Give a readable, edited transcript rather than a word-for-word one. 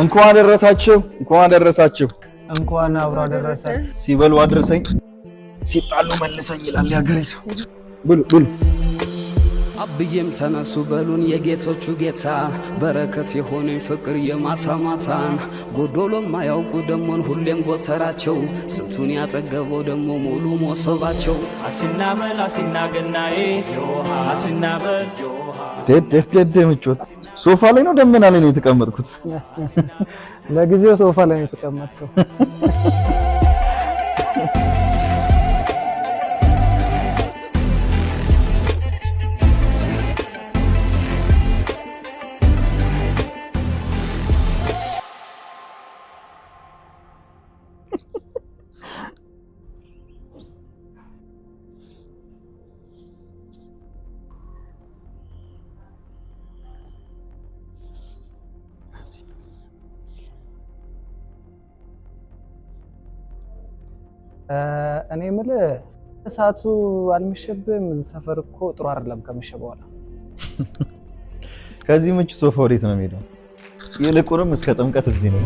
እንኳን አደረሳችሁ፣ እንኳን አደረሳችሁ። እንኳን አብሮ አደረሰ። ሲበሉ አድርሰኝ፣ ሲጣሉ መልሰኝ ይላል የሀገሬ ሰው። ብሉ ብሉ። አብዬም ተነሱ በሉን የጌቶቹ ጌታ፣ በረከት የሆነኝ ፍቅር የማታ ማታን፣ ጎዶሎ ማያውቁ ደሞን ሁሌም ጎተራቸው፣ ስንቱን ያጠገበው ደሞ ሙሉ ሞሰባቸው። አሲናበል አሲናገናዬ አሲናበል። ደድ ደድ ምቾት። ሶፋ ላይ ነው ደመና ላይ ነው የተቀመጥኩት? ለጊዜው ሶፋ ላይ ነው የተቀመጥከው። እኔ የምልህ ሰዓቱ አልመሸብህም? እዚህ ሰፈር እኮ ጥሩ አይደለም ከመሸ በኋላ። ከዚህ ምቹ ሶፋ ወዴት ነው የሚሄደው? ይልቁንም እስከ ጥምቀት እዚህ ነው።